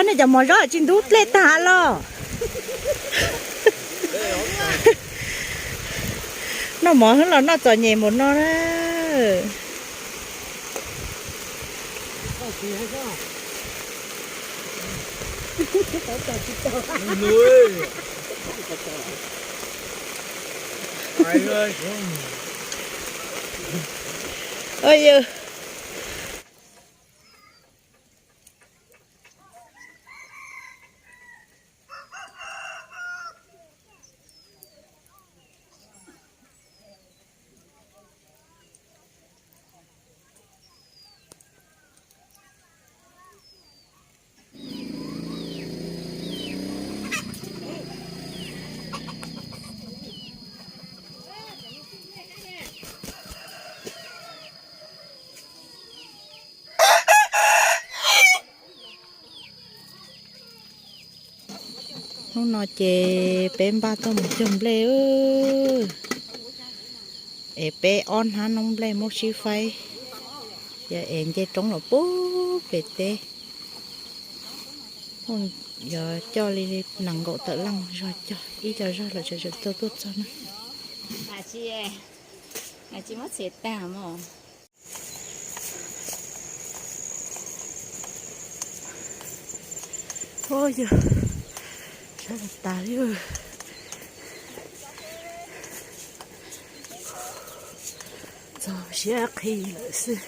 Nej cov mov zov tsis ntub dlej tag los. Noj mov los noj txom nyem mus no na. Hnub no ces peb npaj tuaj mus cog nplej, es peb ob hnab noob nplej muab sib faib, yog es nce roob los pub pem teb. Yuav coj li nees nkaum tawm leej zog cog, ib co zog lawm tseem tseem tuaj tuaj txog na. Ua yog sab tas li, txog siab qhi lawm xwb.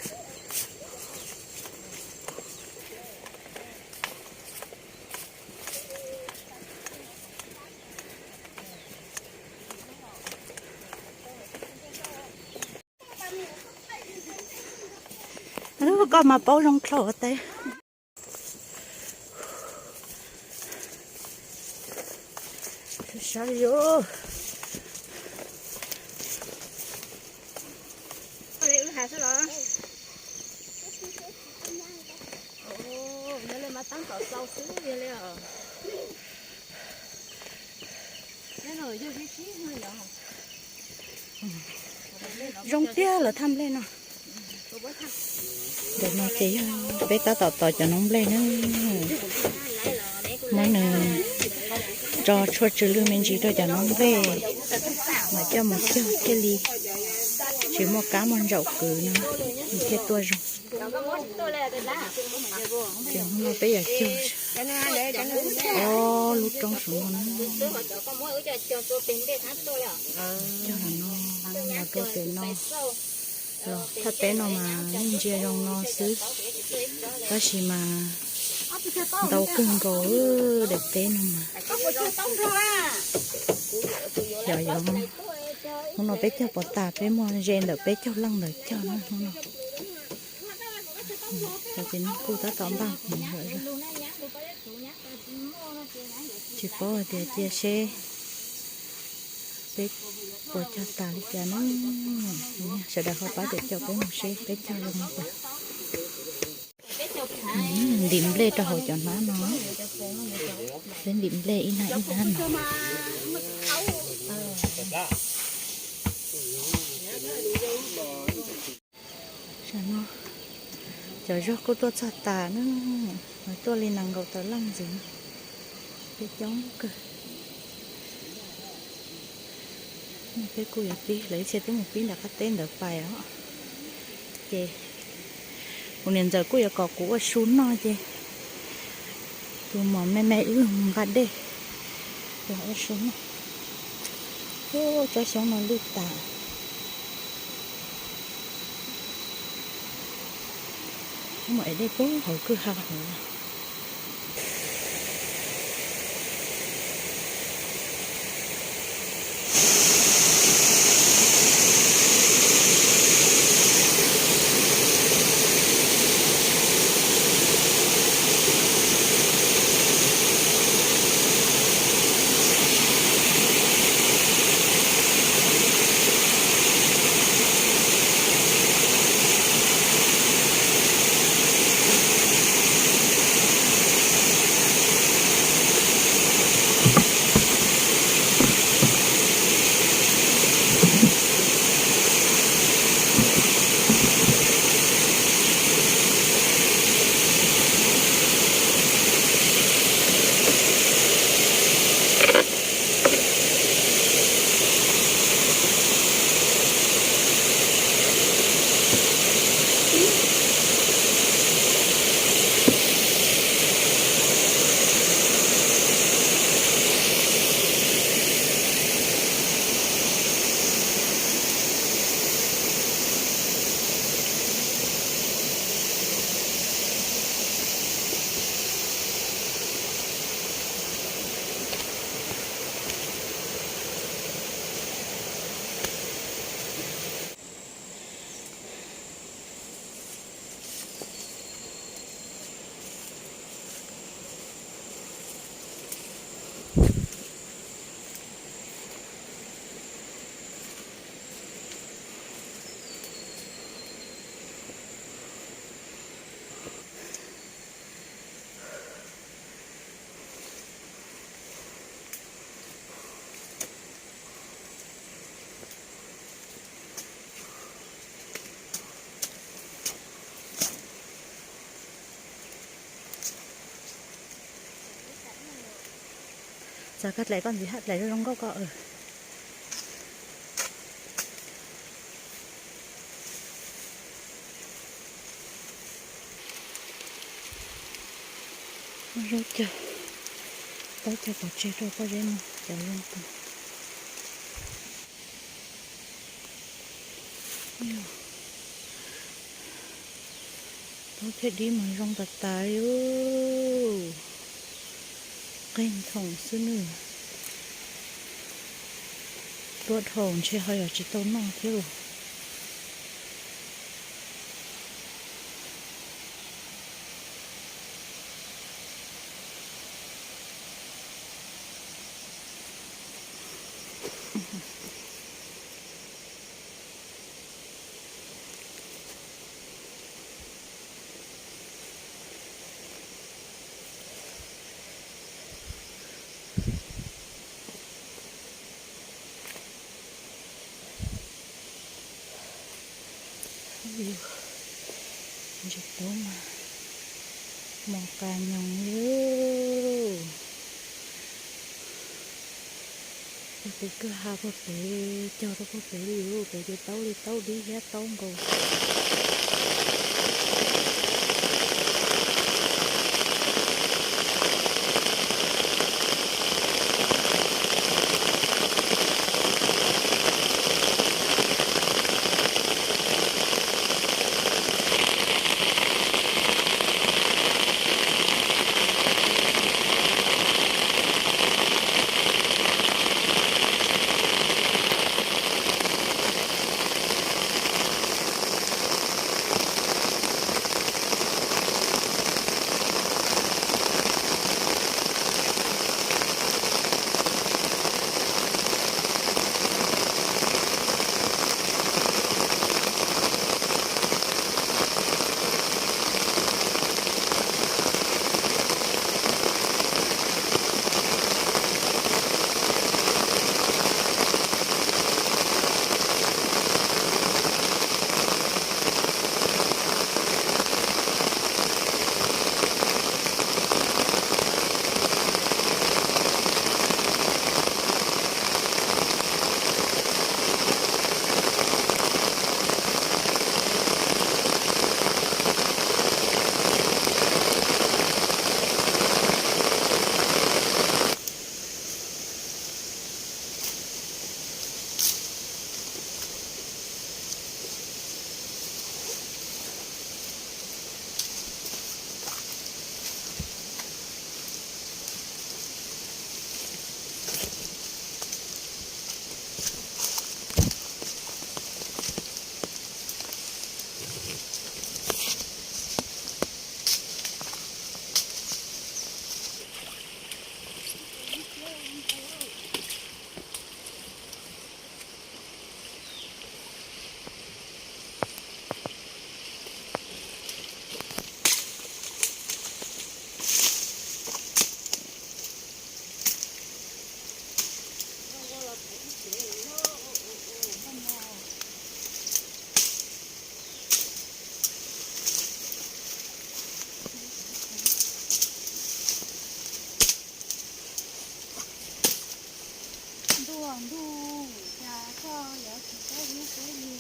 Koj mas paub zoo dlhau ua teb. Saib os. Zoo tiag lawv thaj nplej no. Ntawm no ces yog peb tab tom tos cov noob nplej na. Muab nws tso tshuaj tsw lwj me ntsis rau cov noob nplej, mam coj mus cog thiaj li tsis muaj kab muaj ntsaum kwv no, nws thiaj tuaj zoo. Ces hnub no peb yuav cog ob lub roob saum no na. Cog no, no rau pem no. Los thaj teb no mas yeej ntsia zoo no xwb, tab sis mas ntau kawg nkaus daim teb no mas. Yog, yog, hnub no peb cog pov tas peb muaj ze ntawm peb caug leej ntawd cog na hnub no. Cov txiv neej kuj tab tom npaj hmoov lawm. Tsis paub hais tias cia seb peb puas cog tas li cas na. Sawv daws ho pab caum caum peb mus seb peb cog zoo li cas. Ntim nplej rau hauv cov hnab no. Peb ntim nplej ib hnab ib hnab no. Tam no cov zog kuj tuaj txog tas na, tuaj li nees nkaum tawm leej ntxiv, peb coob kawg. Peb kuj yuav pib, lawv ib txhia twb mus pib nram qab teb ntawd pais os. Ces kuv niam ntxawm kuj yuav kom kuv ua su noj ces tus muam me me wb mus nqa dej los ua su noj. Ub, tsob xyoob no lwj tas. Muaj es dej puag hauv kwj ha hauv. Koj dlaim koj ntxiv hab, dlaim zoo zoo nkauj koj. Zaub cog, taub cog pov tseg rau pob zeb no cov zoo tag. Taub thiab dib mas zoo tas tas li. Qeeg nthoom xwb nawb. Tuaj dhau ntshe ho yog tsis tau noj thiab los. Ntsis tub mas mos qas nyoos li. Tus kwj ha puag pem, cog rau puag pem li, pem ces taub li taub dib thiab taub nkaus. Ntuj, ntuj, cas koj yuav tsis paub hlub kuv li.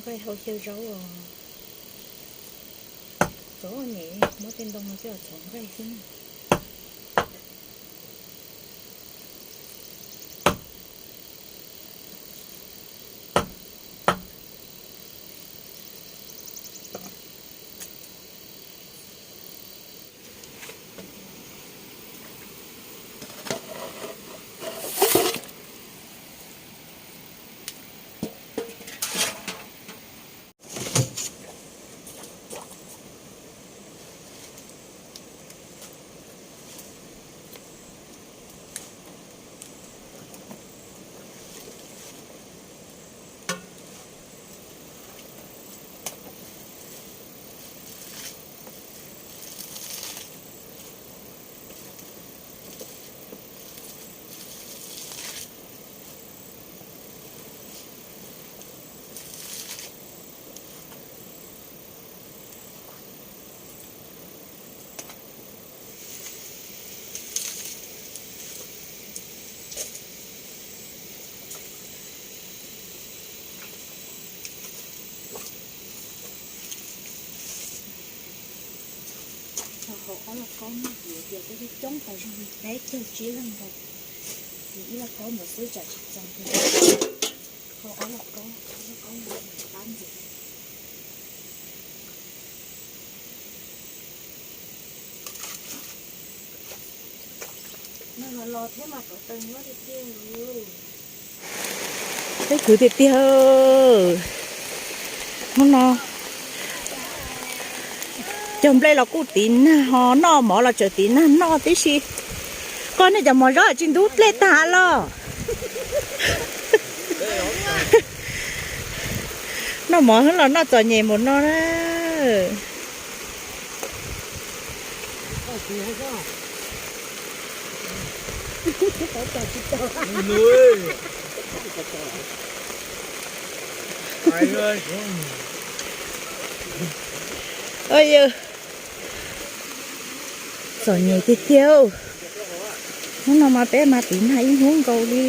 Nqaij hau xyaw zaub os. Txom nyem, muab tej ntoo no coj txhoov nqaij xwb na. Hau ob lauj kaub no yuav tias coob coob tas zog li peb caug tsib leeg nkaus, ces ib lauj kaub ntawd xwb tsam tsis txaus. Hau ob lauj kaub, ob lauj kaub ntawd qab ntxiv. Peb khwv tiag tiag. Hnub no cog nplej los kuj tiv nag, ho noj mov los tseem tiv nag noj tib si. Koj nej cov mov zaub tsis ntub dlej tag los? Noj mov los noj txom nyem mus no na. Yog txom nyem tiag tiag. Hnub no mas peb mas tiv nag ib hnub nkaus li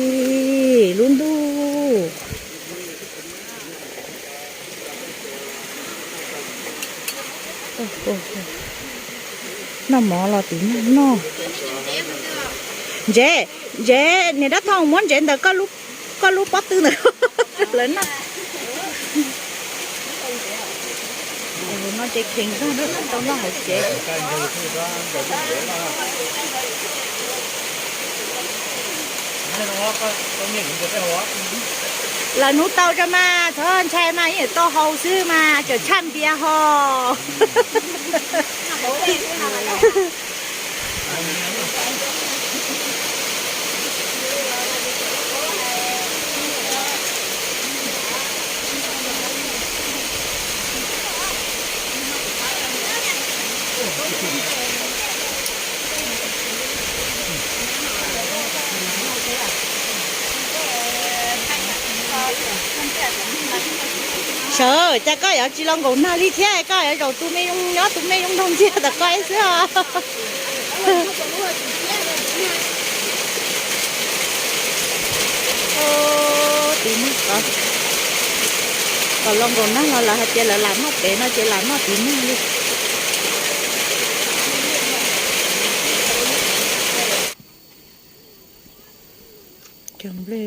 lub ntuj. Noj mov los tiv nag noj. Ntsev, Ntsev, niam dab Thoj muab Ntsev ntawm koj lub pob tw ntawd lawv noj. No ces kheev zog tau noj hauv tsev. Lawv hnub tau tso mas txhob ntshai mas yeej tau haus xwb mas tseem tshaj npias ho. Sawv, cas koj yuav tsis los nkaum nag li thiab, koj yuav zaum tus me yoov nyob tus me yoov nrog ntxiag tom koj ib xwb os. Tiv nag, kom los nkaum nag los lawv hais tias lawv lam noj pem no ces lam noj tiv nag li. Cov nplej,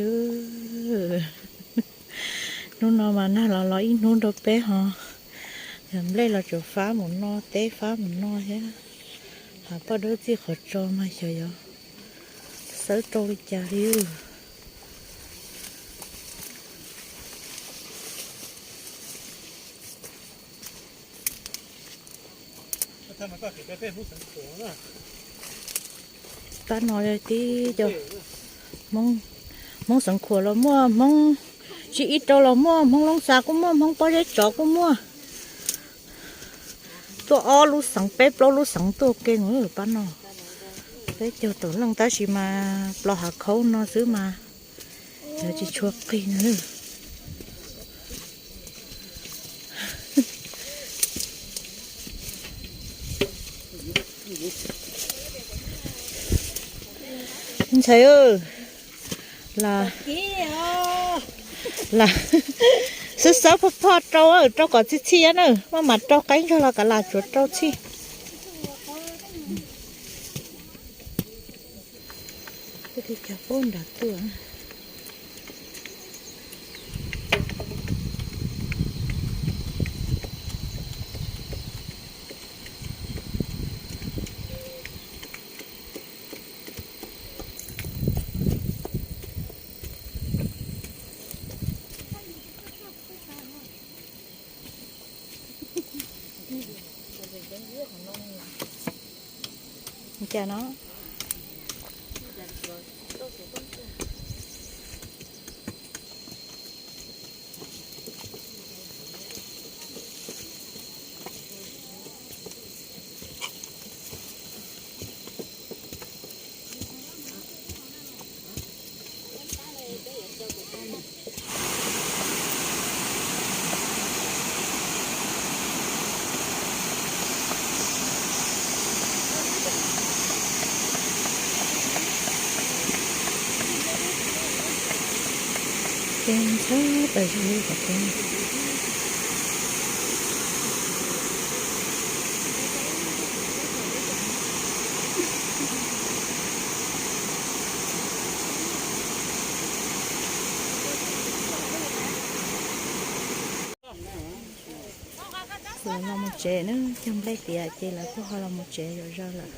hnub no mas nag los los ib hnub rau peb ho. Cov nplej los tseem fab mus no, teb fab mus no thiab. Hav poj dawb txij qhov tso mas xyov yuav xawb rau li cas li. Pab no tib co Hmoob Xeev Khuam los muaj, Hmoob Tsib Ib Rau los muaj, Hmoob Loob Xas kuj muaj, Hmoob Pob Zeb Tsov kuj muaj. Tuaj ob lub xeev peb plaub lub xeev tuaj ke mus pab no. Peb caug tawm leej tab sis mas plos hav khaub no xwb mas yuav tsis tshua qig no. Ntxhais, lam, lam, Xwb xawb phoj phoj rau, rau kom txhij txhij na, maj mam rau qaib ntsog los kav lam tsuav rau txhij. Cov pub nrad tuaj. Cas no. Ces ntxhab tas zog li qhov tod. Lawv los mus tsev na, cog nplej tiav ces lawv kuj ho los mus tsev zom zaws lawm.